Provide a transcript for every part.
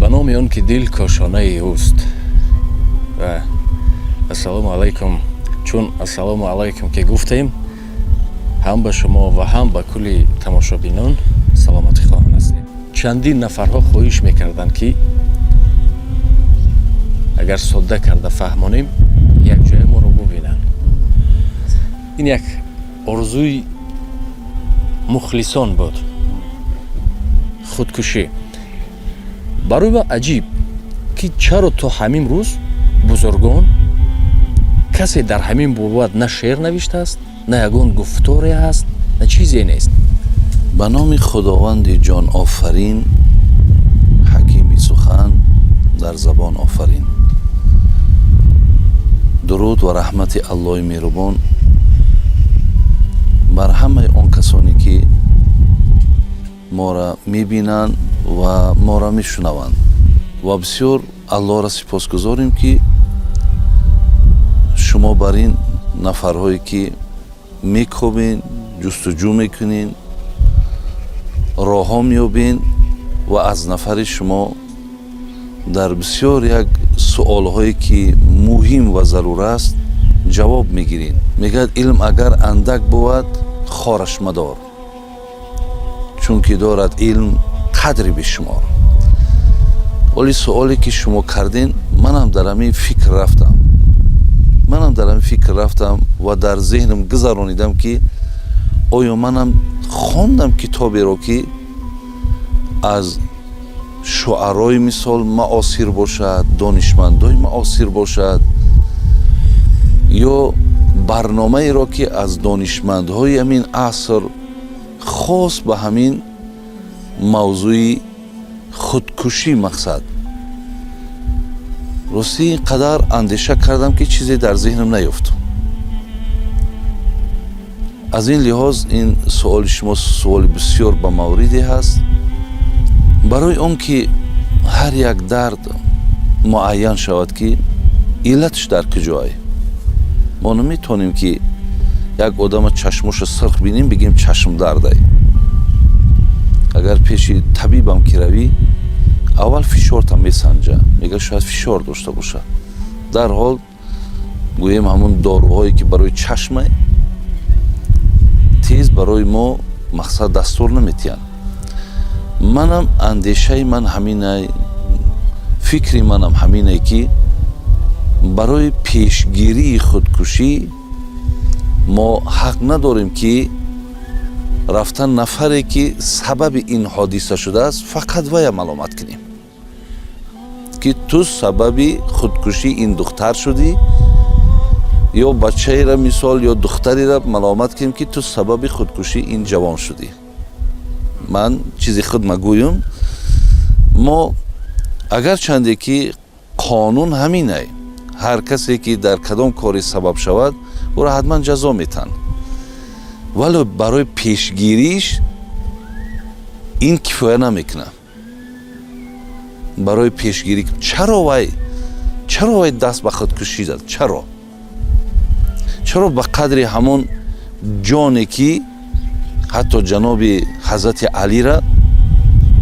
Ба номи он ки дил кошонаи ӯст. Ва ассалому алайкум, чун ассалому алайкум ки гуфтем, ҳам ба шумо ва ҳам ба кулли тамошобинон саломатӣ хоҳон ҳастем. Чандин нафарҳо хоҳиш мекарданд, ки агар содда карда фаҳмонем, якҷоя моро бубинанд. Ин як орзуи мухлисон буд. Худкушӣ барои ма аҷиб, ки чаро то ҳамин рӯз бузургон касе дар ҳамин бобат на шеър навиштааст, на ягон гуфторе ҳаст, на чизе нест. Ба номи Худованди ҷонофарин, ҳакими сухан дар забон офарин. Дуруд ва раҳмати Аллоҳи меҳрубон бар ҳамаи он касоне, ки моро мебинанд ва моро мешунаванд. Ва бисёр Аллоҳро сипосгузорем, ки шумо бар ин нафарҳое, ки мекобен, ҷустуҷӯ мекунен, роҳҳо меёбен ва аз нафари шумо дар бисёр як суолҳое, ки муҳим ва зарур аст, ҷавоб мегирен. Мегӯяд: илм агар андак бувад, хораш мадор, чунки дорад илм қадри бешумор. Оли суоле, ки шумо карден, манам дар ҳамин фикр рафтам, манам дар ҳамин фикр рафтам ва дар зеҳнам гузаронидам, ки оё манам хондам китоберо, ки аз шуарои, мисол, маосир бошад, донишмандои маосир бошад ё барномаеро, ки аз донишмандҳои ҳамин аср хос ба ҳамин мавзӯи худкушӣ. Мақсад, ростӣ, ин қадар андеша кардам, ки чизе дар зеҳнам наёфт. Аз ин лиҳоз ин суоли шумо суоли бисёр ба мавриде ҳаст, барои он ки ҳар як дард муайян шавад, ки иллаташ дар куҷое. Мо наметавонем, ки як одама чашмоша сирх бинем, бигем чашмдардай. Агар пеши табибам ки равӣ, аввал фишорта месанҷа, мега шояд фишор дошта бошад. Дарҳол, гӯем, ҳамун доруҳое, ки барои чашма, тез барои мо, мақсад, дастур наметиҳанд. Манам андешаи ман ҳаминай, фикри манам ҳаминай, ки барои пешгирии худкушӣ мо ҳақ надорем, ки рафтан нафаре, ки сабаби ин ҳодиса шудааст, фақат вая маломат кунем, ки ту сабаби худкушии ин духтар шудӣ, ё бачаеро, мисол, ё духтареро маломат кунем, ки ту сабаби худкушии ин ҷавон шудӣ. Ман чизи худ магӯям. Мо агарчанде ки қонун ҳаминай, ҳар касе, ки дар кадом коре сабаб шавад, ӯро ҳатман ҷазо метаҳанд, вале барои пешгириш ин кифоя намекунад. Барои пешгирӣ чаро вай даст ба худкушӣ зад? Чаро ба қадри ҳамон ҷоне, ки ҳатто ҷаноби ҳазрати Алира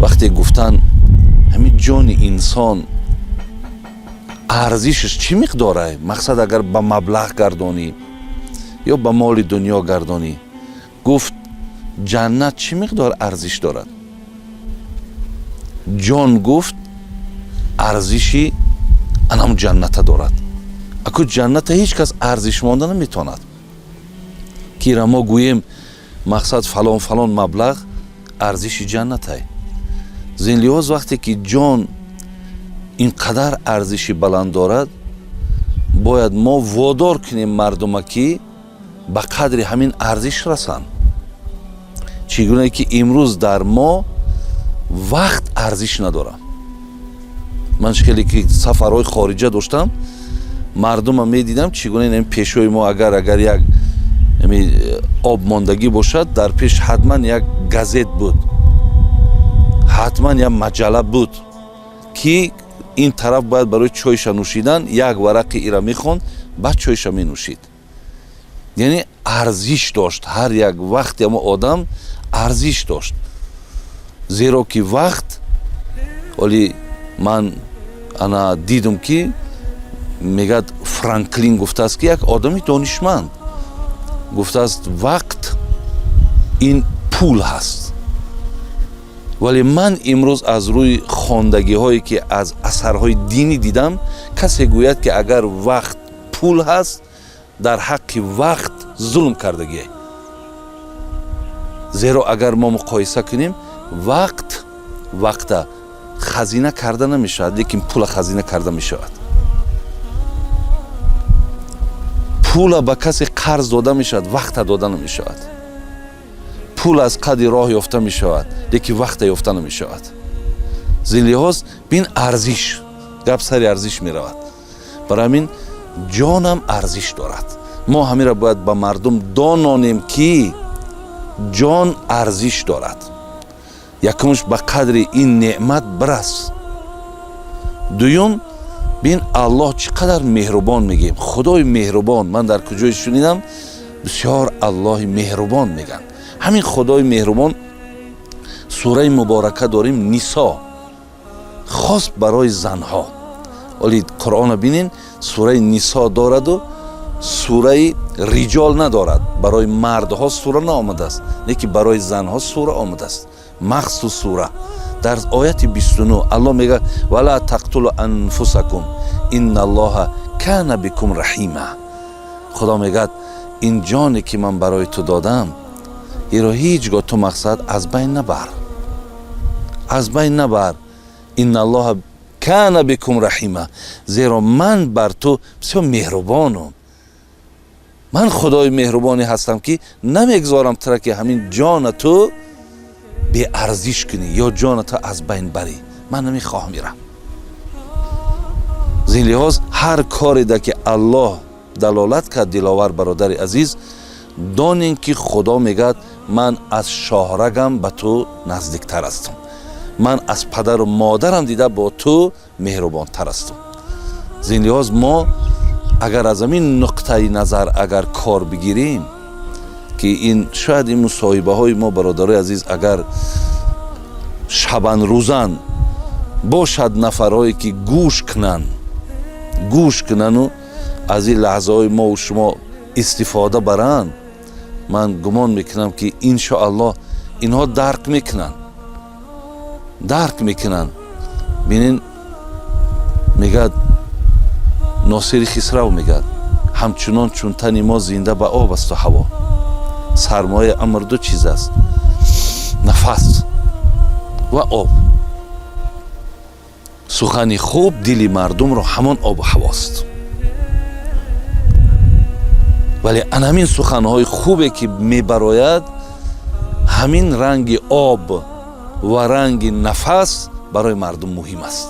вақте гуфтанд, ҳамин ҷони инсон арзишаш чӣ миқдорае, мақсад, агар ба маблағ гардонӣ ё ба моли дунё гардонӣ, гуфт: ҷаннат чӣ миқдор арзиш дорад? Ҷон, гуфт, арзиши анам ҷанната дорад. Аку ҷанната ҳеҷ кас арзиш монда наметавонад, ки ира мо гӯем, мақсад, фалон фалон маблағ арзиши ҷаннатай. Зин лиҳоз, вақте ки ҷон ин қадар арзиши баланд дорад, бояд мо водор кунем мардума, ки ба қадри ҳамин арзиш расанд. Чӣ гунае ки имрӯз дар мо вақт арзиш надорад. Ман хеле ки сафарҳои хориҷа доштам, мардума медидам, чӣ гуна ин пешои мо агар як об мондагӣ бошад, дар пеш ҳатман як газет буд, ҳатман як маҷалла буд, ки ин тараф бояд барои чойша нӯшидан як варақи ира мехонд, баъд чойша менӯшид. Яъне арзиш дошт, ҳар як вақти ҳамо одам арзиш дошт, зеро ки вақт оли Ман ана дидум, ки мегӯяд, Франклин гуфтааст, ки як одами донишманд гуфтааст: вақт ин пул ҳаст. Вале ман имрӯз аз рӯи хондагиҳое, ки аз асарҳои динӣ дидам, касе гӯяд, ки агар вақт пул ҳаст, дар ҳаққи вақт зулм кардагие. Зеро агар мо муқоиса кунем, вақт, вақта хазина карда намешавад, лекин пула хазина карда мешавад. Пула ба касе қарз дода мешавад, вақта дода намешавад. Пул аз қади роҳ ёфта мешавад, лекин вақта ёфта намешавад. Зин лиҳоз, бин, арзиш, гап сари арзиш меравад. Барои ҳамин ҷонам арзиш дорад. Мо ҳаминро бояд ба мардум дононем, ки ҷон арзиш дорад. Якумш, ба қадри ин неъмат бирас. Дуюм, бин, Аллоҳ чӣ қадар меҳрубон мегӯем, Худои меҳрубон. Ман дар куҷое шунидам, бисёр Аллоҳи меҳрубон мегӯянд. Ҳамин Худои меҳрубон, сураи муборака дорем, Нисо, хос барои занҳо. Оли Қуръона бинен, сураи Нисо дораду сураи Риҷол надорад. Барои мардҳо сура наомадааст, лекин барои занҳо сура омадааст, махсус сура. Дар ояти 29 Аллоҳ мегӯяд: ولا تقتلوا أنفسكم إن الله كان بكم رحيما. Худо мегӯяд: ин ҷоне, ки ман барои ту додам, иро ҳеҷ гоҳ ту мақсад аз байн набар, аз байн набар. إن الله كان بكم رحيما. Зеро ман бар ту бисёр меҳрубонам. Ман Худои меҳрубоне ҳастам, ки намегузорам тура, ки ҳамин ҷона ту беарзиш кунӣ ё ҷоната аз байн барӣ. Ман намехоҳам ира. Зин лиҳоз, ҳар кореда, ки Аллоҳ далолат кард, Диловар бародари азиз, донем, ки Худо мегӯяд: ман аз шоҳрагам ба ту наздиктар ҳастам, ман аз падару модарам дида бо ту меҳрубонтар ҳастам. Зин лиҳоз, мо агар аз ҳамин нуқтаи назар агар кор бигирем, ки ин шояд ин мусоҳибаҳои мо, бародарои азиз, агар шабанрӯзан бошад, нафарҳое, ки гӯш кунанд, гӯш кунану аз ин лаҳзаҳои мову шумо истифода баранд, ман гумон мекунам, ки иншоаллоҳ инҳо дарк мекунанд, дарк мекунанд. Бинен, мегӯяд Носири Хисрав, мегӯяд: ҳамчунон чун тани мо зинда ба об асту ҳаво, сармояи амр ду чиз аст: нафас ва об. Сухани хуб дили мардумро ҳамон обу ҳавост. Вале ан ҳамин суханҳои хубе, ки мебарояд, ҳамин ранги об ва ранги нафас барои мардум муҳим аст.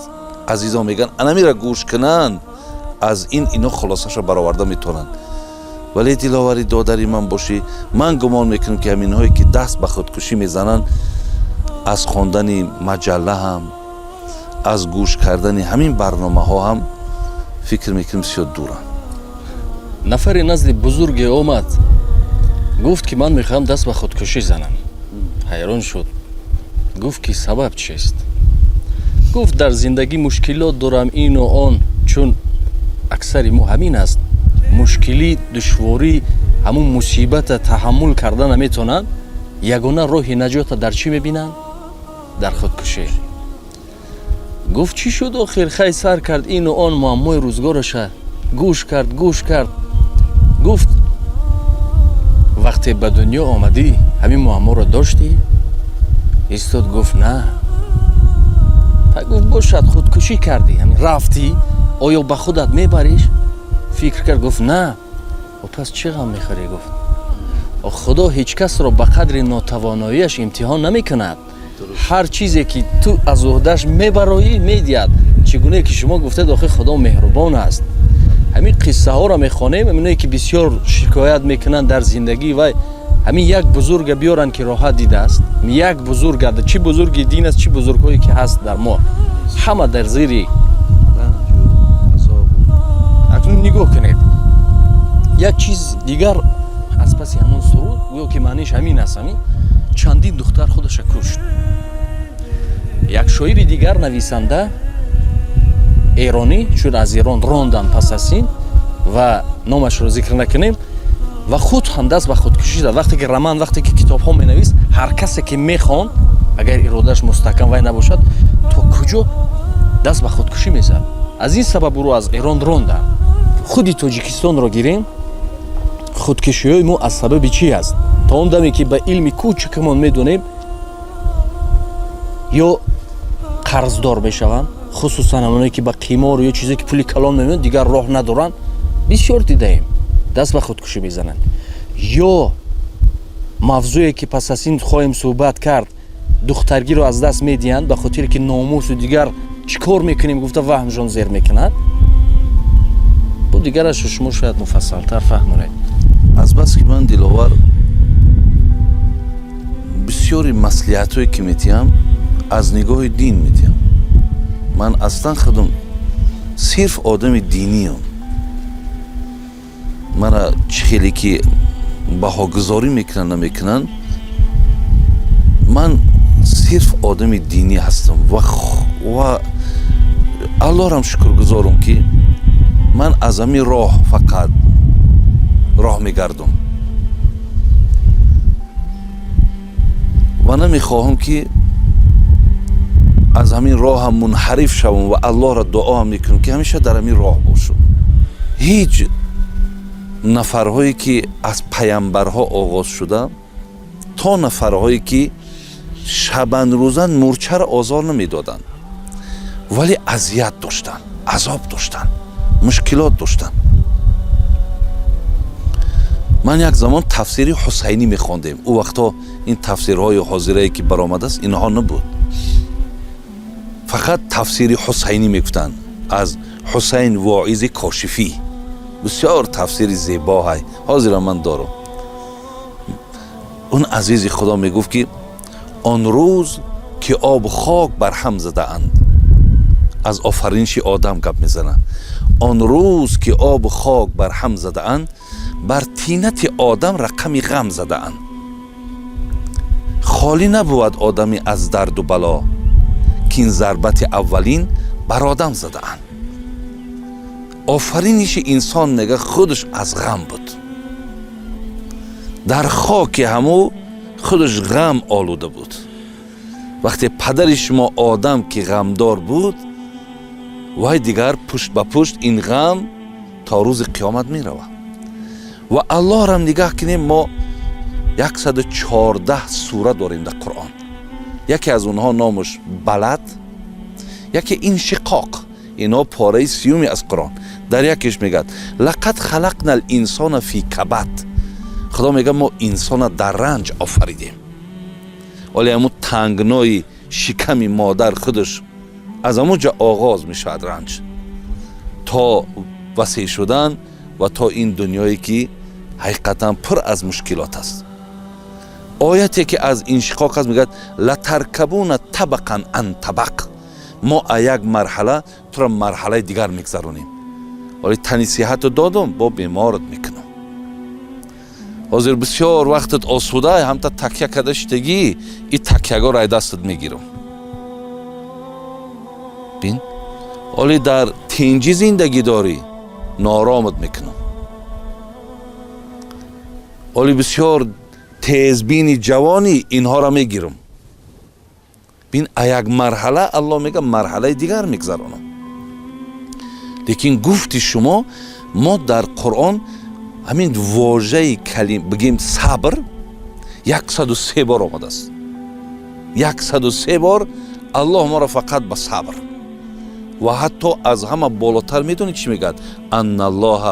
Азизон мегӯянд, анамира гӯш кунанд, аз ин ино хулосаша бароварда метавонанд. Вале, Диловари додари ман бошӣ, ман гумон мекунам, ки ҳаминҳое, ки даст ба худкушӣ мезананд, аз хондани маҷалла ҳам, аз гӯш кардани ҳамин барномаҳо ҳам, фикр мекунем, бисёр дуранд. Нафаре назди бузурге омад, гуфт, ки ман мехоҳам даст ба худкушӣ занам. Ҳайрон шуд, гуфт, ки сабаб чист? Гуфт, дар зиндагӣ мушкилот дорам, ину он. Чун аксари мо ҳамин аст: мушкилӣ, душворӣ, ҳамун мусибата таҳаммул карда наметавонанд. Ягона роҳи наҷота дар чӣ мебинанд? Дар худкушӣ. Гуфт, чӣ шуд охир? Хай, сар кард ину он, муаммои рӯзгораша гӯш кард, гӯш кард. Гуфт, вақте ба дунё омадӣ, ҳамин муамморо доштӣ? Истод, гуфт, на. Па гуфт, бошад, худкушӣ кардӣ, ҳамин рафтӣ, оё ба худат мебариш? Фикр кард, гуфт, на. Пас чӣ ғам мехӯрӣ? Гуфт, Худо ҳеҷ касро ба қадри нотавоноияш имтиҳон намекунад. Ҳар чизе, ки ту аз уҳдаш мебароӣ, медиҳад. Чӣ гуне ки шумо гуфтед, охир Худо меҳрубон аст. Ҳамин қиссаҳоро мехонем, ҳаминое, ки бисёр шикоят мекунанд дар зиндагӣ, вай ҳамин як бузурга биёранд, ки роҳат дидааст. Як бузурга, чӣ бузурги дин аст, чӣ бузургҳое, ки ҳаст дар мо, ҳама дар зири. Акнун нигоҳ кунед, як чиз дигар аз паси ҳамон суруд, гӯё ки маъниш ҳамин аст: ҳамин чандин духтар худаша кушт. Як шоири дигар, нависанда. Эронӣ, чун аз Эрон рондан пас аз ин ва номашро зикр накунем, ва худ ҳам даст ба худкушӣ зад. Вақте ки роман, вақте ки китобҳо менавист, ҳар касе ки мехонд, агар иродаш мустаҳкам вай набошад, то куҷо даст ба худкушӣ мезад. Аз ин сабаб ӯро аз Эрон ронданд. Худи Тоҷикистонро гирем, худкушиҳои мо аз сабаби чӣ аст? То он даме ки ба илми кӯчакамон медонем, ё қарздор мешаванд, хусусан ҳамоное ки ба қимору ё чизе ки пули калон мемонад, дигар роҳ надоранд, бисёр дидаем, даст ба худкушӣ мезананд. Ё мавзӯе ки пас аз ин хоҳем суҳбат кард, духтаргиро аз даст медиҳанд, ба хотире ки номусу дигар чӣ кор мекунем гуфта, ваҳмшон зер мекунад. Бу дигарашро шумо шояд муфассалтар фаҳмонед. Азбаски ман, Диловар, бисёри маслиҳатҳое ки метиҳам, аз нигоҳи дин метиҳам. Ман аслан худам сирф одами диниям. Мана чӣ хеле ки баҳогузорӣ мекунанд, намекунанд, ман сирф одами динӣ ҳастам ва Аллоҳрам шукргузорам, ки ман аз ҳамин роҳ фақат роҳ мегардум ва намехоҳам, ки аз ҳамин роҳам мунҳариф шавам, ва Аллоҳро дуоам мекунам, ки ҳамеша дар ҳамин роҳ бошам. Ҳеҷ нафарҳое ки аз паямбарҳо оғоз шуда то нафарҳое ки шабанрӯзан мурчаро озор намедоданд, вале азият доштанд, азоб доштанд, мушкилот доштанд. Ман як замон тафсири Ҳусайнӣ мехондем. Ӯ вақтҳо ин тафсирҳои ҳозирае ки баромадааст, инҳо набуд, фақат тафсири Ҳусайнӣ мегуфтанд, аз Ҳусайн Воизи Кошифӣ. Бисёр тафсири зебоҳай, ҳозира ман дорам. Он азизи Худо мегуфт, ки он рӯз ки обу хок бар ҳам задаанд, аз офариниши одам гап мезанад, он рӯз ки обу хок бар ҳам задаанд, бар тинати одам рақами ғам задаанд. Холӣ набувад одамӣ аз дарду бало, ки ин зарбати аввалин бар одам задаанд. Офариниши инсон, мега, худаш аз ғам буд, дар хоки ҳаму худаш ғам олуда буд. Вақте падари шумо одам ки ғамдор буд, вай дигар пушт ба пушт ин ғам то рӯзи қиёмат меравад. Ва Аллоҳрам нигаҳ кунем, мо 114 сура дорем дар Қуръон. Яке аз онҳо номаш Балад, яке Иншиқоқ. Инҳо пораи сиюми аз Қуръон. Дар якеш мегӯяд: لقد خلقنا الإنسان في كبد. Худо мегӯяд, мо инсона дар ранҷ офаридем. Оле ҳамун тангнои шиками модар худаш аз ҳамун ҷо оғоз мешавад ранҷ, то васеъ шудан ва то ин дунёе ки ҳақиқатан пур аз мушкилот аст. Ояте ки аз Иншиқоқ аст, мегӯяд: لتركبن طبقا عن طبق. Мо а як марҳала туро марҳалаи дигар мегзаронем. Вале тани сиҳату додум, бо беморат мекунам. Ҳозир бисёр вақтат осуда, ҳамта такя карда шидагӣ, и такягоро ай дастат мегирам. Бин, оле дар тинҷӣ зиндагӣ дорӣ, нооромат мекунам. Оле бисёр тезбини ҷавонӣ, инҳоро мегирам. Бин, а як марҳала, Аллоҳ мега, марҳалаи дигар мегзаронам. Лекин гуфти шумо, мо дар Қуръон ҳамин вожаи калим, бигем, сабр 103 бор омадааст. 103 бор Аллоҳ моро фақат ба сабр, ва ҳатто аз ҳама болотар медонӣ чӣ мегӯяд? إن الله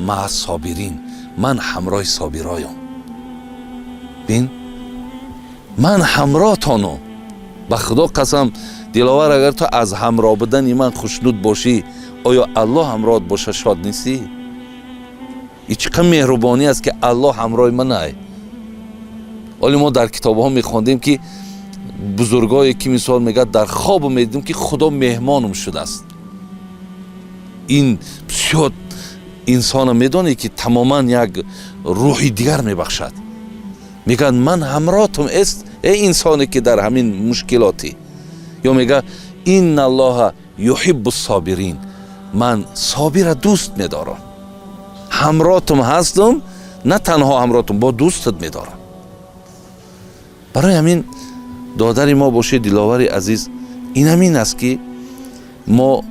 مع الصابرين. Ман ҳамроҳи собироём. Бин, ман ҳамроҳтонам. Ба Худо қасам, Диловар, агар ту аз ҳамроҳ будани ман хушнуд бошӣ, оё Аллоҳ ҳамроҳат боша, шод нестӣ? И чӣ қадр меҳрубонӣ аст, ки Аллоҳ ҳамроҳи ман ай. Оле мо дар китобҳо мехондем, ки бузургое ки мисол мегӯяд, дар хобу медидем, ки Худо меҳмонам шудааст. Ин бисёр инсона, медонӣ, ки тамоман як рӯҳи дигар мебахшад. Мегӯяд, ман ҳамроҳтум эст, эй инсоне ки дар ҳамин мушкилотӣ. Ё мегӯяд: إن الله юҳиббу собирин. Ман собира дӯст медорам, ҳамротум ҳастум, на танҳо ҳамротум, бо дӯстат медорам. Барои ҳамин, додари мо бошед, Диловари азиз, ин ҳамин аст, ки мо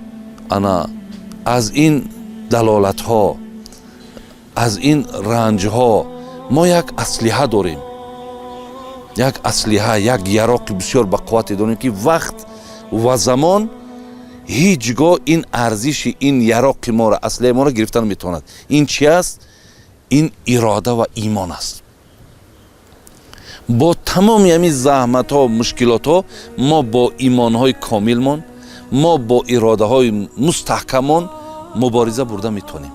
ана аз ин далолатҳо, аз ин ранҷҳо мо як аслиҳа дорем, як аслиҳа, як яроқи бисёр бақуввате дорем, ки вақт ва замон ҳеҷ гоҳ ин арзиши ин яроқи моро, аслиҳаи моро гирифта наметавонад. Ин чи аст? Ин ирода ва имон аст. Бо тамоми ҳамин заҳматҳо, мушкилотҳо, мо бо имонҳои комилмон, мо бо иродаҳои мустаҳкамон мубориза бурда метавонем.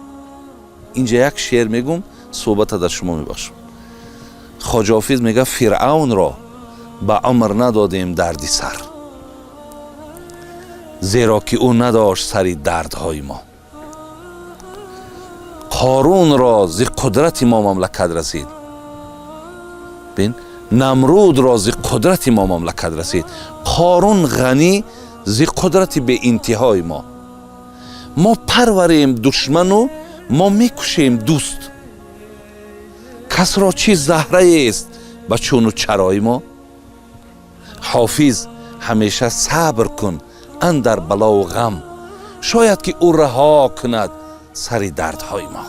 Инҷа як шеър мегум, суҳбата дар шумо мебахшам. Хоҷа Ҳофиз мега: «Фиръавнро ба умр надодем дарди сар, зеро ки ӯ надошт сари дардҳои мо. Қорунро зи қудрати мо мамлакат расид, бин, Намрудро зи қудрати мо мамлакат расид, Қорун ғанӣ зи қудрати беинтиҳои мо. Мо парварем душману мо мекушем дӯст, касро чӣ заҳраест ба чуну чарои мо?» Ҳофиз, ҳамеша сабр кун андар балову ғам, шояд ки ӯ раҳо кунад сари дардҳои мо.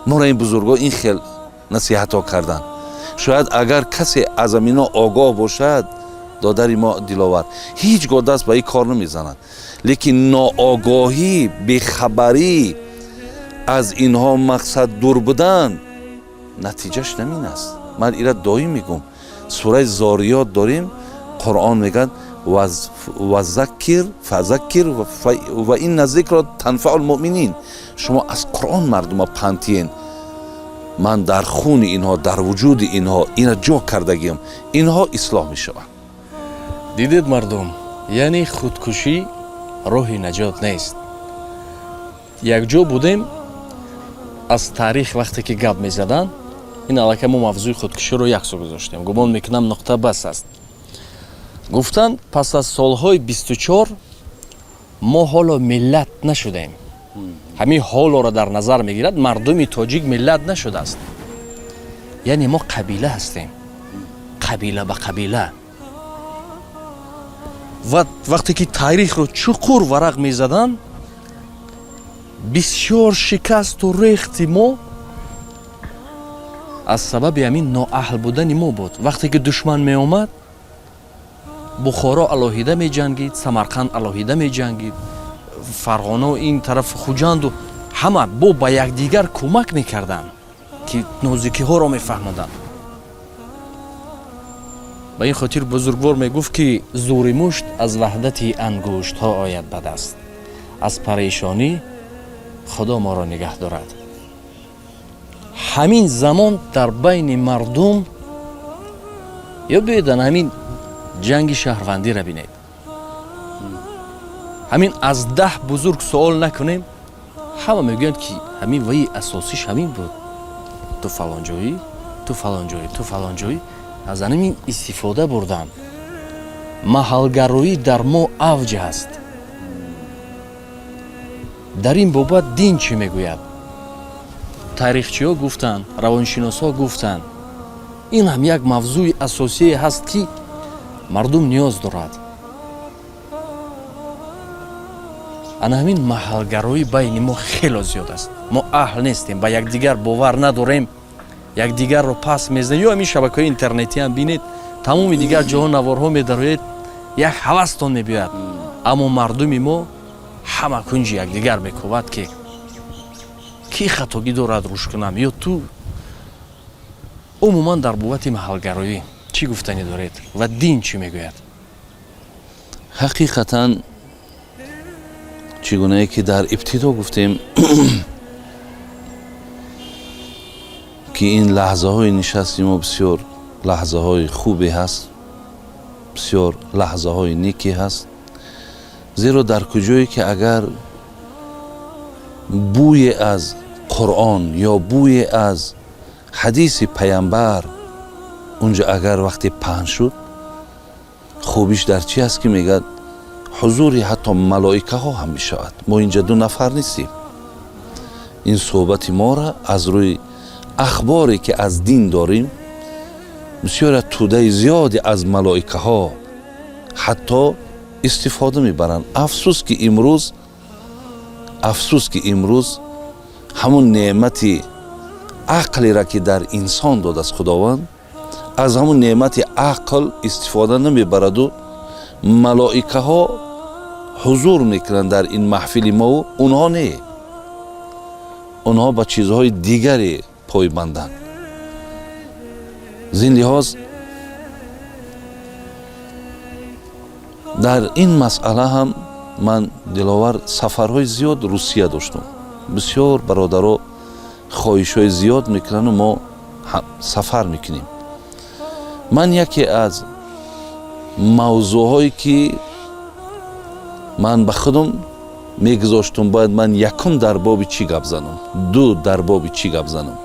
Моро ин бузургҳо ин хел насиҳатҳо карданд. Шояд агар касе аз амино огоҳ бошад, додари мо Диловар, ҳеҷ гоҳ даст ба ин кор намезанад, лекин ноогоҳӣ, бехабарӣ, аз инҳо мақсад дур будан, натиҷаш намин аст. Ман ира доим мегӯм, сураи Зориёт дорем, Қуръон мегӯяд: «Вазаккир фазаккир ва инна зикро танфаул муъминин». Шумо аз Қуръон мардума панд тиен. Ман дар хуни инҳо, дар вуҷуди инҳо ина ҷо кардагиам, инҳо ислоҳ мешаванд. Дидед, мардум, яъне худкушӣ роҳи наҷот нест. Якҷо будем, аз таърих вақте ки гап мезаданд, ин аллакай мо мавзӯи худкуширо яксо гузоштем, гумон мекунам, нуқта бас аст. Гуфтанд, пас аз солҳои 24 мо ҳоло миллат нашудаем. Ҳамин ҳолоро дар назар мегирад, мардуми тоҷик миллат нашудааст, яъне мо қабила ҳастем, қабила ба қабила. Ва вақте ки таърихро чуқур варақ мезаданд, бисёр шикасту рехти мо аз сабаби ҳамин ноаҳл будани мо буд. Вақте ки душман меомад, Бухоро алоҳида меҷангид, Самарқанд алоҳида меҷангид, Фарғоно, ин тараф Хуҷанду ҳама бо ба якдигар кӯмак мекарданд, ки нозикиҳоро мефаҳмоданд. Ба ин хотир бузургвор мегуфт, ки зӯри мушт аз ваҳдати ангуштҳо ояд ба даст. Аз парешонӣ Худо моро нигаҳ дорад. Ҳамин замон дар байни мардум ё биёедан ҳамин ҷанги шаҳрвандиро бинед. Ҳамин аз 10 бузург суол накунем, ҳама мегӯянд, ки ҳамин ваи асосиш ҳамин буд: ту фалонҷоӣ, ту фалонҷоӣ, ту фалонҷоӣ. Аз ҳамин истифода бурдан. Маҳалгароӣ дар мо авҷ аст. Дар ин бобат дин чӣ мегӯяд? Таърихчиҳо гуфтанд, равоншиносҳо гуфтанд, ин ҳам як мавзӯи асосие ҳаст, ки мардум ниёз дорад. Ана ҳамин маҳалгароӣ байни мо хело зиёд аст. Мо аҳл нестем, ба якдигар бовар надорем, якдигарро пас мезанем. Ё ҳамин шабакаҳои интернетиам бинед, тамоми дигар ҷоҳо наворҳо медароед, як ҳавастон мебиёяд, аммо мардуми мо ҳама кунҷи якдигар мекӯбад, ки кӣ хатогӣ дорад, рӯш кунам ё ту. Умуман, дар бобати маҳалгароӣ чӣ гуфтанӣ доред ва дин чӣ мегӯяд? Ҳақиқатан, чӣ гунае ки дар ибтидо гуфтем, ки ин лаҳзаҳои нишасти мо бисёр лаҳзаҳои хубе ҳаст, бисёр лаҳзаҳои неке ҳаст, зеро дар куҷое ки агар бӯе аз Қуръон ё бӯе аз ҳадиси паямбар унҷа агар вақте паҳн шуд, хубиш дар чи аст, ки мегӯяд Ҳузури ҳатто малоикаҳо ҳам мешавад. Мо инҷа ду нафар нестем. Ин суҳбати моро аз рӯи ахборе ки аз дин дорем, бисёр тӯдаи зиёде аз малоикаҳо ҳатто истифода мебаранд. Афсӯс, ки имрӯз ҳамун неъмати ақлеро, ки дар инсон додааст Худованд, аз ҳамун неъмати ақл истифода намебараду малоикаҳо ҳузур мекунанд дар ин маҳфили мову онҳо не, онҳо ба чизҳои дигаре пойбанданд. Зин лиҳоз дар ин масъала ҳам ман, Диловар, сафарҳои зиёд Русия доштум. Бисёр бародаро хоҳишҳои зиёд мекунану мо сафар мекунем. Ман яке аз мавзӯъҳое, ки ман ба худам мегузоштум, бояд ман якум дар боби чӣ гап занам, ду дар боби чӣ гап занам,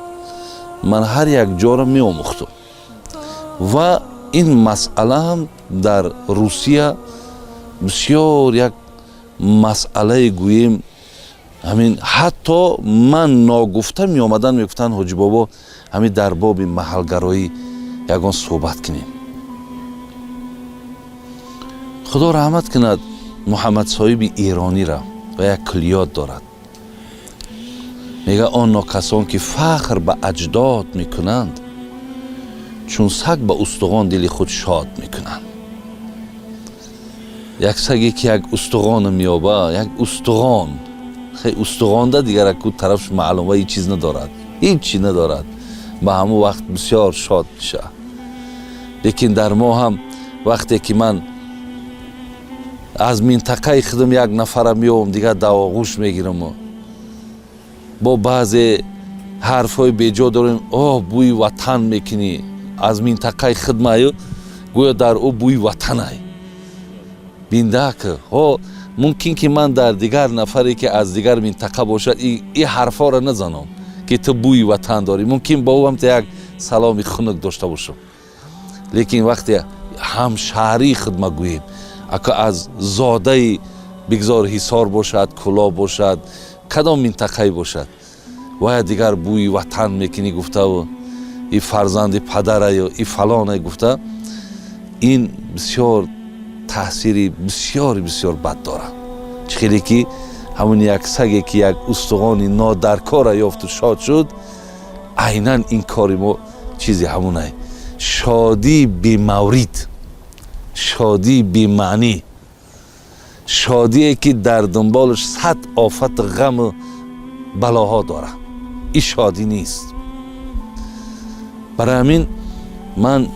ман ҳар як ҷоро меомӯхтум. Ва ин масъала ҳам дар Русия бисёр як масъалае гӯем, ҳамин ҳатто ман ногуфта меомадан, мегуфтанд: «Ҳоҷи бобо, ҳамин дар боби маҳалгароӣ ягон суҳбат кунем». Худо раҳмат кунад Муҳаммадсоҳиби Эронира ва як куллиёт дорад, мега: «Он нокасон, ки фахр ба аҷдод мекунанд, чун саг ба устуғон дили худ шод мекунанд». Як саге, ки як устуғона меёба, як устуғон, устуғонда дигар аку тарафш маълум ва ҳеҷ чиз надорад, ҳеҷ чи надорад, ба ҳамон вақт бисёр шод мешавад. Лекин дар мо ҳам вақте ки ман аз минтақаи худам як нафара меёбам, дигар давоғӯш мегираму бо баъзе ҳарфҳои беҷо дорем: «Оҳ, бӯи ватан мекунӣ, аз минтақаи хидмаю», гӯё дар ӯ бӯи ватанай биндак. Ҳо, мумкин ки ман дар дигар нафаре, ки аз дигар минтақа бошад, и ҳарфҳоро назанам, ки ту бӯи ватан дорӣ. Мумкин бо ӯ ҳам як саломи хунук дошта бошам. Лекин вақте ҳамшаҳрии хидма гӯем, ака, аз зодаи бигзор Ҳисор бошад, Кӯлоб бошад, кадом минтақае бошад, вая дигар бӯи ватан мекунӣ гуфтаву и фарзанди падараю и фалоне гуфта, ин бисёр таъсири бисёри бисёр бад дорад. Чӣ хеле ки ҳамун як саге, ки як устуғони нодаркора ёфту шод шуд, айнан ин кори мо чизи ҳамунай: шодии бемаврид, шодии бемаънӣ, шодие, ки дар дунболаш сад офату ғаму балоҳо дорад. Ин шодӣ нест. Барои ҳамин ман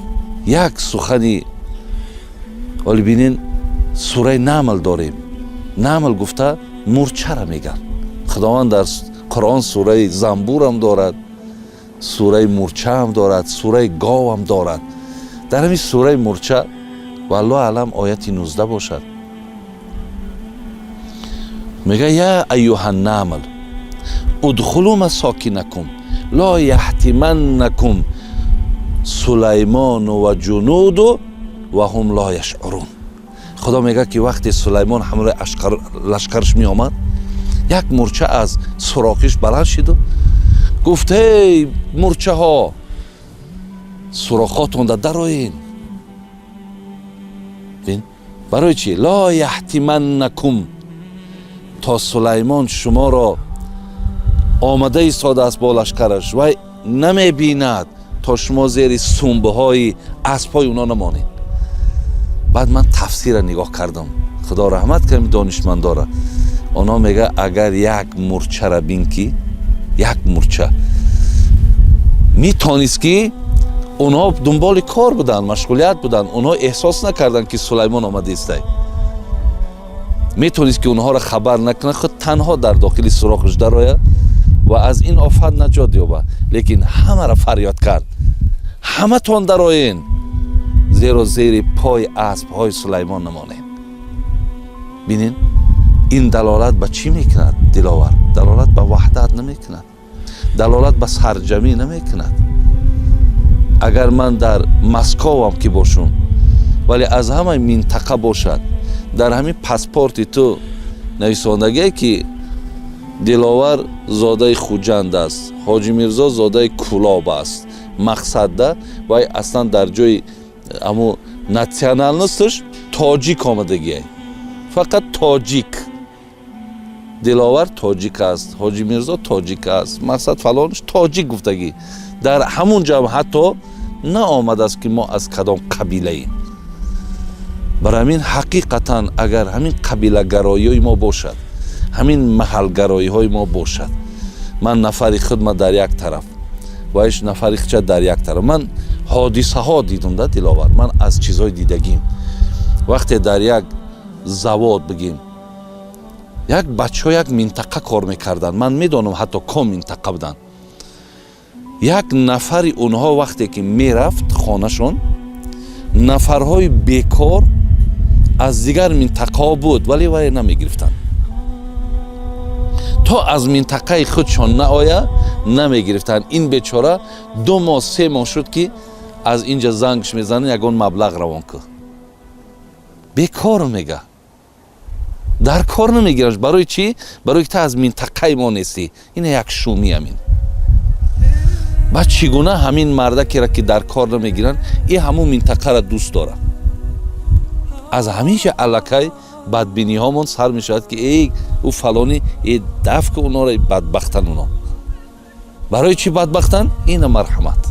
як сухани оли бинен, сураи Намл дорем. Намл гуфта мурчара мегӯянд. Худованд дар Қуръон сураи занбурам дорад, сураи мурчаам дорад, сураи говам дорад. Дар ҳамин сураи мурча, валлоҳу аълам, ояти 19 бошад, мега: «Я аюҳа намл удхулу масокинакум ло яҳтиманнакум Сулаймону ва ҷунуду ва ҳум ло яшъурун». Худо мегӯяд, ки вақте Сулаймон ҳамроҳи лашкарш меомад, як мурча аз сурохиш баланд шиду гуфт: «Эй мурчаҳо, сурохотонда дароен». Барои чӣ? Ло яҳтиманнакум, то Сулаймон шуморо омада истодааст бо лашкараш, вай намебинад, то шумо зери сумбаҳои аспҳои оно намонед. Баъд ман тафсира нигоҳ кардам, Худо раҳмат кунад донишмандора. Онҳо мега: агар як мурчара бин, ки як мурча метонист, ки онҳо дунболи кор буданд, машғулият буданд, онҳо эҳсос накарданд, ки Сулаймон омада истай, метавонист, ки онҳоро хабар накунад, худ танҳо дар дохили сурохаш дарояд ва аз ин офат наҷот ёбад. Лекин ҳамаро фарёд кард: «Ҳаматон дароен, зеро зери пои аспҳои Сулаймон намонем». Бинен, ин далолат ба чӣ мекунад, Диловар? Далолат ба ваҳдат намекунад, далолат ба сарҷамӣ намекунад. Агар ман дар Московам ки бошум, вале аз ҳамаи минтақа бошад, Дар ҳамин паспорти ту нависондагие, ки Диловар зодаи Хуҷанд аст, Ҳоҷи Мирзо зодаи Кӯлоб аст. Мақсадда вай аслан дар ҷои аму национальность аш тоҷик омадагие, фақат тоҷик. Диловар тоҷик аст, Ҳоҷи Мирзо тоҷик аст, мақсад фалонш тоҷик гуфтагӣ. Дар ҳамун ҷо ҳатто наомадааст, ки мо аз кадом қабилаем. Бар ҳамин, ҳақиқатан, агар ҳамин қабилагароиҳои мо бошад, ҳамин маҳалгароиҳои мо бошад, ман нафари худма дар як тараф, вайш нафари хича дар як тараф. Ман ҳодисаҳо дидум да, Диловар, ман аз чизҳои дидагим. Вақте дар як завод, бигем, як бачаҳо як минтақа кор мекарданд, ман медонам, ҳатто ком минтақа буданд, як нафари онҳо вақте ки мерафт хонашон, нафарҳои бекор аз дигар минтақаҳо буд, вале вай намегирифтанд. То аз минтақаи худшон наоя, намегирифтанд. Ин бечора 2 моҳ, 3 моҳ шуд, ки аз инҷа зангш мезанад: «Ягон маблағ равон кун, бекор», мега. Дар кор намегираш. Барои чӣ? Барои ки ту аз минтақаи мо нестӣ. Ина як шумӣ ҳамин. Баъд чӣ гуна ҳамин мардакеро, ки дар кор намегиранд, и ҳамун минтақаро дӯст дорад? Аз ҳамиша аллакай бадбиниҳомон сар мешавад, ки эй, ӯ фалонӣ, э, даф ки онора, бадбахтан оно. Барои чӣ бадбахтанд? Ина марҳамат,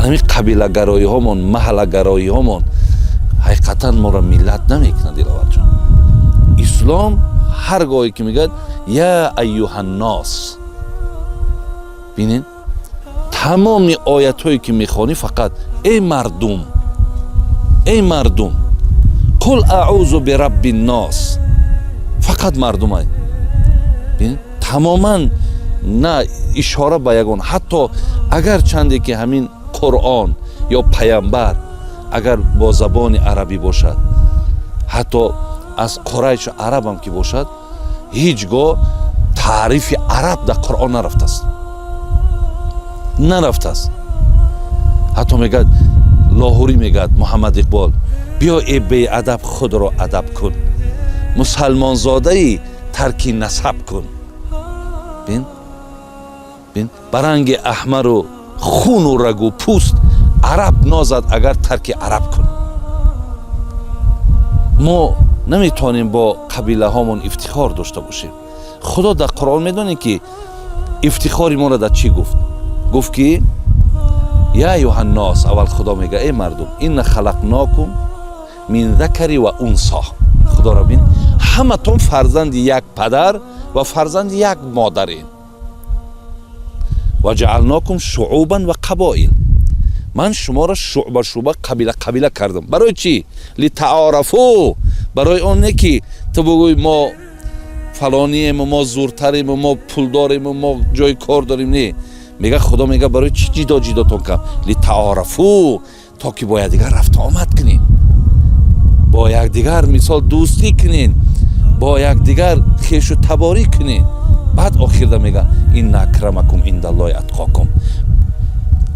ҳамин қабилагароиҳомон, маҳаллагароиҳомон ҳақиқатан моро миллат намекунад. Диловарҷон, ислом ҳар гоҳе ки мегӯяд «я айюҳаннос», бинед, тамоми оятҳое ки мехонӣ, фақат «эй мардум, эй мардум», «қул аъузу бирабби ннос», фақат мардумай. Тамоман на ишора ба ягон, ҳатто агар чанде ки ҳамин Қуръон ё паямбар агар бо забони арабӣ бошад, ҳатто аз қурайшу арабам ки бошад, ҳеҷ гоҳ таърифи араб дар Қуръон нарафтааст, нарафтааст. Ҳатто мегӯяд Лоҳурӣ, мегӯяд Муҳаммад Иқбол: «Биё, э беадаб, худро адаб кун, мусалмонзодаи тарки насаб кун». Бин, бин, ба ранги аҳмару хуну рагу пӯст араб нозад, агар тарки араб кун. Мо наметавонем бо қабилаҳомон ифтихор дошта бошем. Худо дар Қуръон, медонем, ки ифтихори моро дар чӣ гуфт? Гуфт ки «я аюҳаннос». Аввал Худо мега: «Эй мардум, инна халақнокум мин закари ва унсо». Худоро бин, ҳаматон фарзанди як падар ва фарзанди як модарем. «Ва ҷаалнокум шуъубан ва қабоил». Ман шуморо шуъба шуъба, қабила қабила кардам. Барои чӣ? «Литаарафу». Барои он не ки ту бугӯй мо фалониему, мо зуртарему, мо пулдорему, мо ҷои кор дорем. Не, мега Худо, мега: «Барои чӣ ҷидо ҷидотон кардам?» «Литаарафу», то ки бо якдигар рафту омад кунем, бо якдигар мисол дӯстӣ кунем, бо якдигар хешу таборӣ кунем. Баъд охирда мега: «Инна акрамакум индаллоҳи атқокум».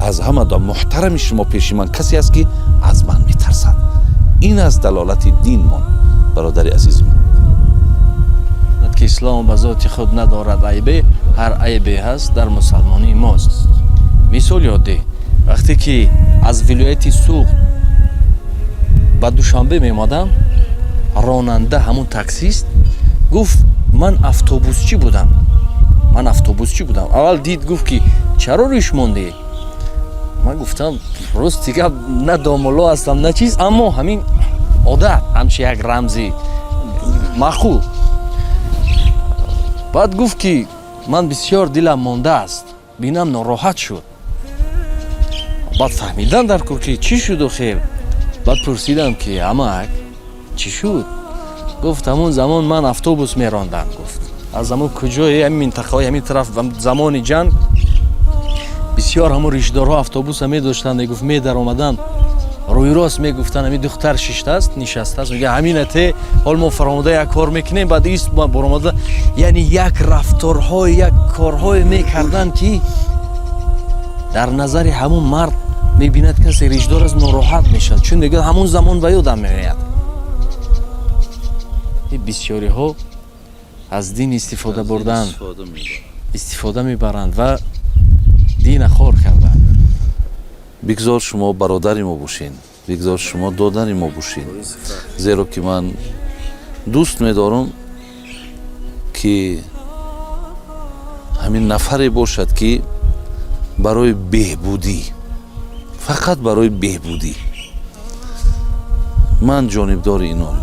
Аз ҳама да муҳтарами шумо пеши ман касе аст, ки аз ман метарсад. Ин аст далолати динмон, бародари азизи ман. Ки ислом ба зоти худ надорад айбе, ҳар айбе ҳаст, дар мусалмонии мост. Мисоли оддӣ: вақте ки аз вилояти Суғд ба Душанбе меомадам, ронанда, ҳамун таксист, гуфт: «Ман автобусчӣ будам, ман автобусчӣ будам». Аввал дид, гуфт ки «Чаро риш мондӣ?» Ман гуфтам: «Рости гап, на домулло ҳастам, на чиз, аммо ҳамин одат, ҳамчи як рамзи маъқул». Баъд гуфт ки «Ман бисёр дилам мондааст, бинам нороҳат шуд». Баъд фаҳмидан дар кор, ки чӣ шуду хел. Баъд пурсидам, ки «Амак, чӣ шуд?» Гуфт: «Ҳамун замон ман автобус мерондам», гуфт, «аз ҳамун куҷои ҳамин минтақаҳои ҳамин тараф, замони ҷанг бисёр ҳамун ришдорҳо автобуса медоштанд», мегуфт, «медаромаданд, рӯйрост мегуфтанд: ҳамин духтар шиштааст, нишастааст, мега: ҳаминате, ҳол мо фаромода як кор мекунем, баъд ист баромада». Яъне як рафторҳое, як корҳое мекарданд, ки дар назари ҳамун мард мебинад, касе ришдор аст, нороҳат мешавад, чун мегӯяд: «Ҳамун замон ба ёдам меояд». Бисёриҳо аз дин истифода бурдан, истифода мебаранд ва дина хор карданд. Бигзор шумо бародари мо бошен, бигзор шумо додари мо бошен, зеро ки ман дӯст медорам, ки ҳамин нафаре бошад, ки барои беҳбудӣ, фақат барои беҳбудӣ. Ман ҷонибдори инон.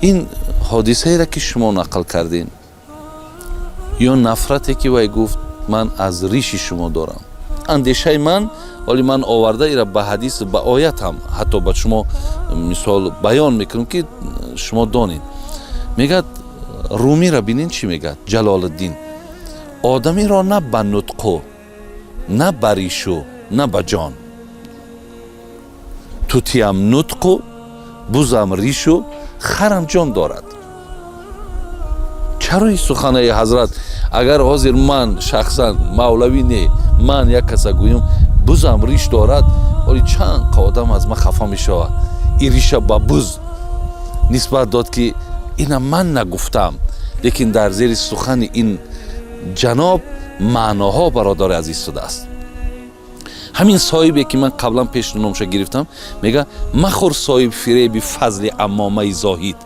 Ин ҳодисаеро, ки шумо нақл кардем, ё нафрате, ки вай гуфт, ман аз риши шумо дорам, андешаи ман, ҳоли ман оварда ира ба ҳадис, ба оятам, ҳатто ба шумо мисол баён мекунам, ки шумо донед. Мегӯяд, Румиро бинед, чӣ мегӯяд Ҷалолиддин: одамиро на ба нутқу, на ба ришу, на ба ҷон. Тутиям нутқу, бузам ришу, харам ҷон дорад. Чаро ин суханаи ҳазрат? Агар ҳозир ман шахсан, мавлавӣ не, ман як каса гӯям, бузам риш дорад, оли чанд қа одам аз ман хафа мешавад. Ин риша ба буз нисбат дод, ки ина ман нагуфтам, лекин дар зери сухани ин ҷаноб маъноҳо, бародари азиз, шудааст. Ҳамин соҳибе, ки ман қаблан пеш номша гирифтам, мега: махӯр соҳиб фиреби фазли аммомаи зоҳид.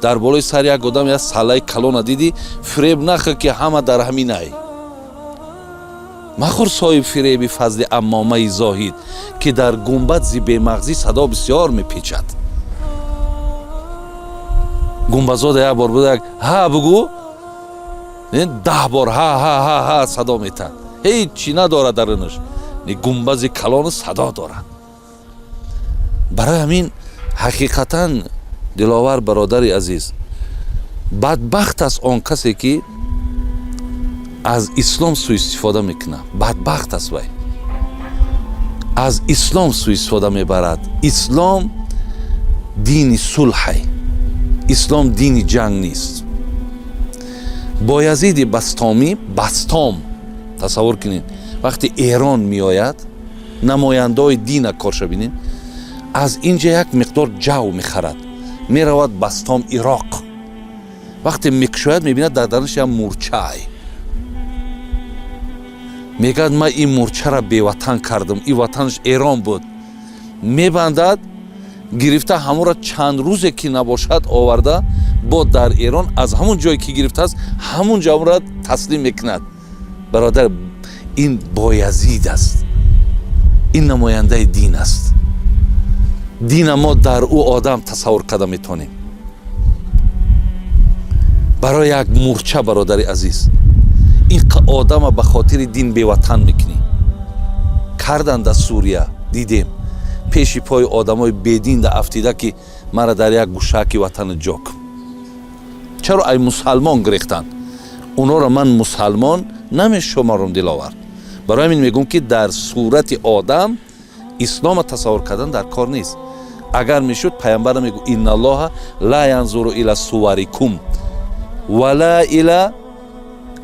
Дар болои сари як одам як саллаи калона дидӣ, фиреб нахӯр, ки ҳама дар ҳаминай. Махӯр соҳиб фиреби фазли аммомаи зоҳид, ки дар гумбад зи бемағзӣ садо бисёр мепечад. Гумбазода як бор буда, як ҳа бугӯ, 10 бор ҳа ҳа ҳа ҳа садо метад. Ҳеҷ чӣ надорад дарунаш, гумбази калону садо дорад. Барои ҳамин, ҳақиқатан, Диловар, бародари азиз, бадбахт аст он касе, ки аз ислом суистифода мекунад. Бадбахт аст вай, аз ислом суистифода мебарад. Ислом дини сулҳай, ислом дини ҷанг нест. Боязиди Бастомӣ, Бастом, тасаввур кунед, вақте Эрон меояд, намояндаҳои дина корша бинед, аз инҷа як миқдор ҷав мехарад, меравад Бастом, Ироқ. Вақте мекушояд, мебинад, дар дарунаш як мурчаай. Мегӯяд: ман ин мурчаро беватан кардам. Ин ватанаш Эрон буд. Мебандад, гирифта ҳамонро, чанд рӯзе ки набошад, оварда бо дар Эрон, аз ҳамон ҷое ки гирифтааст, ҳамон ҷо ҳамонро таслим мекунад. Бародар, ин Боязид аст, ин намояндаи дин аст. Дина мо дар ӯ одам тасаввур карда метавонем. Барои як мурча, бародари азиз, ин одама ба хотири дин беватан мекунӣ. Кардан дар Сурия, дидем, пеши пои одамои бедин да афтида, ки мара дар як гӯшаки ватана ҷо кун. Чаро ай мусалмон гирехтанд онҳоро? Ман мусалмон намешуморам, Диловар. Барои ҳамин мегӯм, ки дар сурати одам ислома тасаввур кардан дар кор нест. Агар мешуд, пайғамбара мегӯ: инналлоҳа ла янзуру ила суварикум вала ила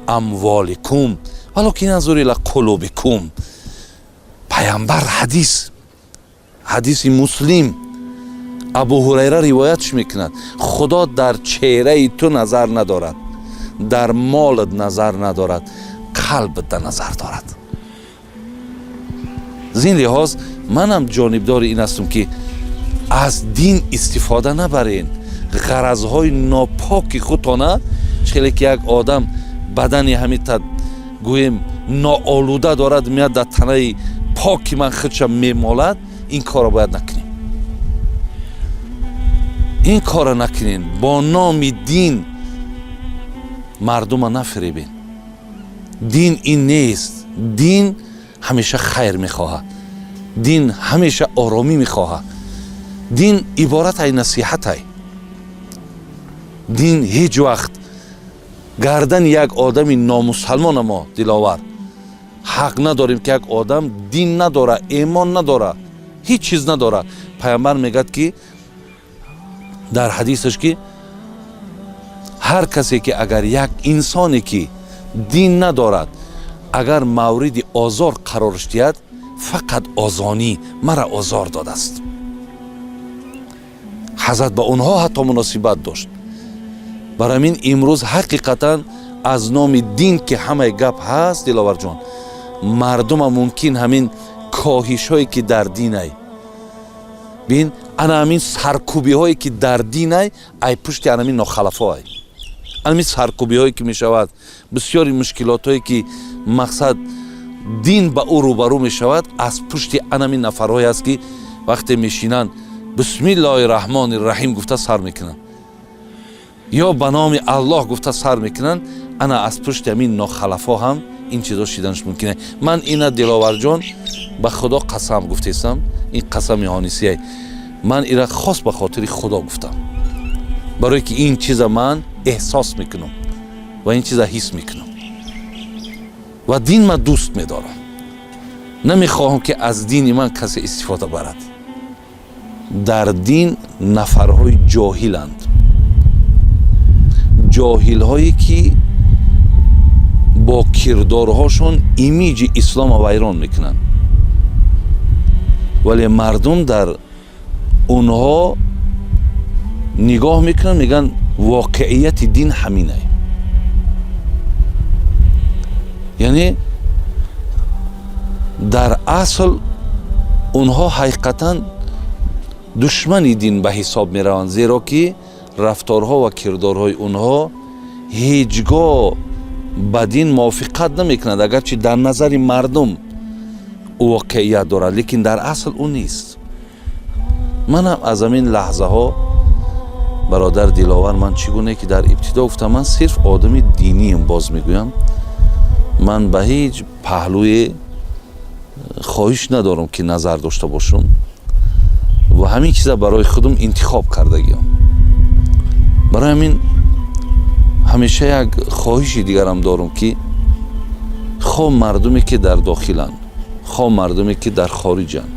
амволикум, валокин янзуру ила қулубикум. Пайғамбар, ҳадис, ҳадиси Муслим, Абу Ҳурайра ривоятш мекунад: Худо дар чеҳраи ту назар надорад, дар молат назар надорад, қалбат да назар дорад. Зин лиҳоз манам ҷонибдори ин ҳастам, ки аз дин истифода набарен ғаразҳои нопоки худтона. Хеле ки як одам бадани ҳамита, гӯем, ноолуда дорад, меяд, дар танаи поки ман худша мемолад. Ин корро бояд накунем, ин корро накунем. Бо номи дин мардума нафиребен. Дин ин нест. Дин ҳамеша хайр мехоҳад, дин ҳамеша оромӣ мехоҳад, дин иборат ай насиҳатай. Дин ҳеҷ вақт гардани як одами номусалмона мо, Диловар, ҳақ надорем, ки як одам дин надора, эмон надора, ҳеҷ чиз надора. Пайғамбар мегӯяд, ки дар ҳадисаш, ки ҳар касе ки, агар як инсоне, ки дин надорад, агар мавриди озор қарорш диҳад, фақат озонӣ мара озор додааст. Ҳазрат ба онҳо ҳатто муносибат дошт. Барои ҳамин имрӯз ҳақиқатан аз номи дин ки ҳамаи гап ҳаст, Диловарҷон, мардума мумкин ҳамин коҳишҳое ки дар динай бин, ана ҳамин саркӯбиҳое ки дар динай, ай пушти анамин нохалафоай, анамин саркӯбиҳое ки мешавад, бисёри мушкилотҳое ки мақсад дин ба ӯ рӯбарӯ мешавад, аз пушти анамин нафарҳое аст, ки вақте мешинанд, бисмиллоҳи раҳмони раҳим гуфта сар мекунанд ё ба номи Аллоҳ гуфта сар мекунанд. Ана аз пушти ҳамин нохалафо ҳам ин чизо шиданаш мумкин. Ман ина, Диловарҷон, ба Худо қасам гуфтесам, ин қасами ҳонисияй, ман ира хос ба хотири Худо гуфтам, барое ки ин чиза ман эҳсос мекунам ва ин чиза ҳис мекунам ва дин ман дӯст медорам. Намехоҳам, ки аз дини ман касе истифода барад. Дар дин нафарҳои ҷоҳиланд, ҷоҳилҳое ки бо кирдорҳошон имиҷи ислома вайрон мекунанд, вале мардум дар онҳо нигоҳ мекунанд, мегӯянд, воқеияти дин ҳаминай. Яъне дар асл онҳо ҳақиқатан душмани дин ба ҳисоб мераванд, зеро ки рафторҳо ва кирдорҳои онҳо ҳеҷ гоҳ ба дин мувофиқат намекунад. Агарчи дар назари мардум ӯ воқеият дорад, лекин дар асл ӯ нест. Манам аз ҳамин лаҳзаҳо, бародар Диловар, ман чӣ гуне ки дар ибтидо гуфтам, ман сирф одами динием. Боз мегӯям, ман ба ҳеҷ паҳлӯе хоҳиш надорам, ки назар дошта бошам, ва ҳамин чиза барои худам интихоб кардагиам. Барои ҳамин ҳамеша як хоҳиши дигарам дорам, ки хо мардуме ки дар дохиланд, хо мардуме ки дар хориҷанд,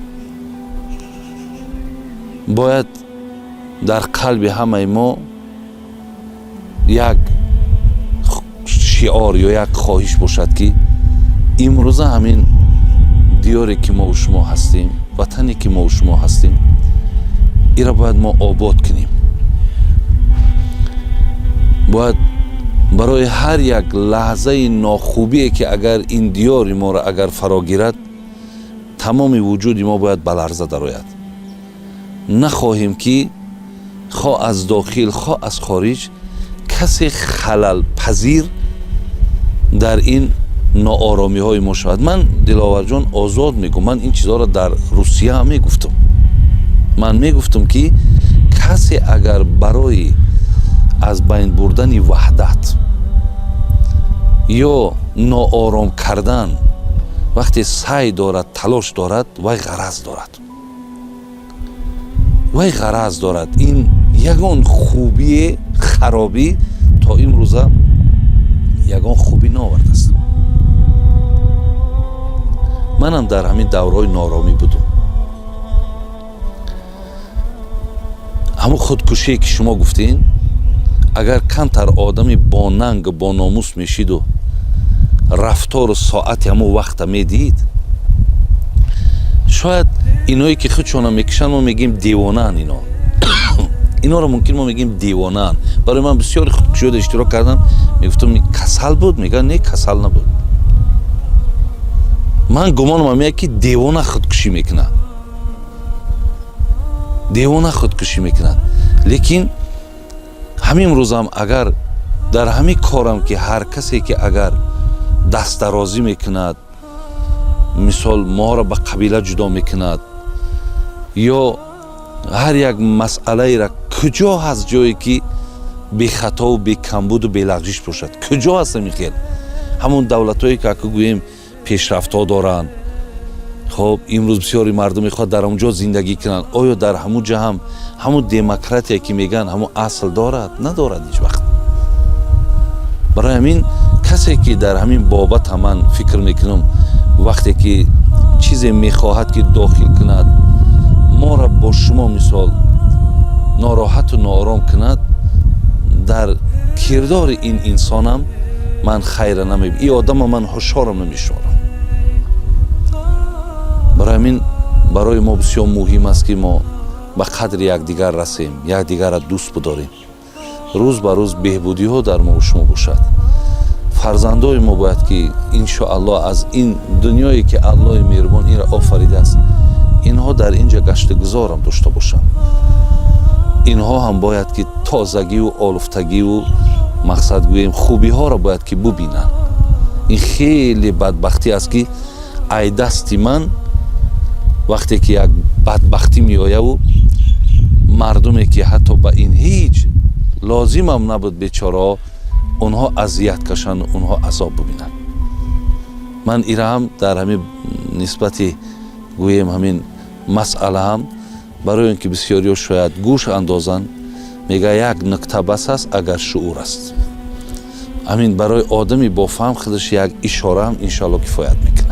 бояд дар қалби ҳамаи мо як шиор ё як хоҳиш бошад, ки имрӯза ҳамин диёре ки мову шумо ҳастем, ватане ки мову шумо ҳастем, ира бояд мо обод кунем. Бояд барои ҳар як лаҳзаи нохубие ки агар ин диёри моро агар фаро гирад, тамоми вуҷуди мо бояд ба ларза дарояд. Нахоҳем, ки хо аз дохил, хо аз хориҷ касе халалпазир дар ин нооромиҳои мо шавад. Ман, Диловарҷон, озод мегӯм, ман ин чизҳоро дар Русия ҳам мегуфтам. Ман мегуфтам, ки касе агар барои аз байн бурдани ваҳдат ё ноором кардан вақте саъй дорад, талош дорад, вай ғараз дорад, вай ғараз дорад. Ин ягон хубие, харобӣ то имрӯза ягон хубӣ наовардааст. Манам дар ҳамин давраҳои нооромӣ будум. Ҳамун худкушие ки шумо гуфтем, агар камтар одами бонанг, бономус мешиду рафтору соати ҳамун вақта медид, шояд иное ки худшона мекушанд, мо мегӯем девонаанд. Ино иноро мумкин мо мегӯем девонаанд. Барои ман бисёри худкушиёда иштирок кардам, мегуфтам, касал буд, мегӯянд, не, касал набуд. Ман гумонам ҳамеяд, ки девона худкушӣ мекунад, девона худкушӣ мекунад. Лекин ҳамин рӯзам агар дар ҳамин корам, ки ҳар касе ки агар дастдарозӣ мекунад, мисол, моро ба қабила ҷудо мекунад ё ҳар як масъалаера, куҷо ҳаст ҷое ки бехатову бекамбуду белағжиш бошад? Куҷо ҳаст ҳамин хел? Ҳамон давлатҳое ки ака гӯем пешрафтҳо доранд, хоб, имрӯз бисёри мардум мехоҳад дар он ҷо зиндагӣ кунанд. Оё дар ҳамун ҷа ҳам ҳамун демократия ки мегӯянд, ҳамун асл дорад? Надорад ҳеҷ вақт. Барои ҳамин касе ки дар ҳамин бобата, ман фикр мекунам, вақте ки чизе мехоҳад ки дохил кунад, моро бо шумо мисол нороҳату ноором кунад, дар кирдори ин инсонам ман хайра намеб, ин одама ман ҳушорам намешуморам. Барои ҳамин барои мо бисёр муҳим аст, ки мо Ба қадри якдигар расем, якдигарро дӯст бидорем, рӯз ба рӯз беҳбудиҳо дар мо шумо бошад. Фарзандои мо бояд ки, иншоаллоҳ, аз ин дунёе ки Аллоҳи меҳрубон инро офаридааст, инҳо дар ин ҷа гаштугузорам дошта бошанд. Инҳо ҳам бояд ки тозагиву олуфтагиву, мақсад гӯем, хубиҳоро бояд ки бубинанд. Ин хеле бадбахтӣ аст, ки ай дасти ман вақте ки як бадбахтӣ меояву мардуме ки ҳатто ба ин ҳеҷ лозимам набуд, бечораҳо, онҳо азият кашанд, онҳо азоб бубинанд. Ман ира ҳам дар ҳамин нисбати, гӯем, ҳамин масъала ҳам, барои он ки бисёриҳо шояд гӯш андозанд, мега: як нукта бас аст, агар шуур аст. Ҳамин барои одами бофаҳм худаш як ишораам, иншоалло, кифоят мекунад.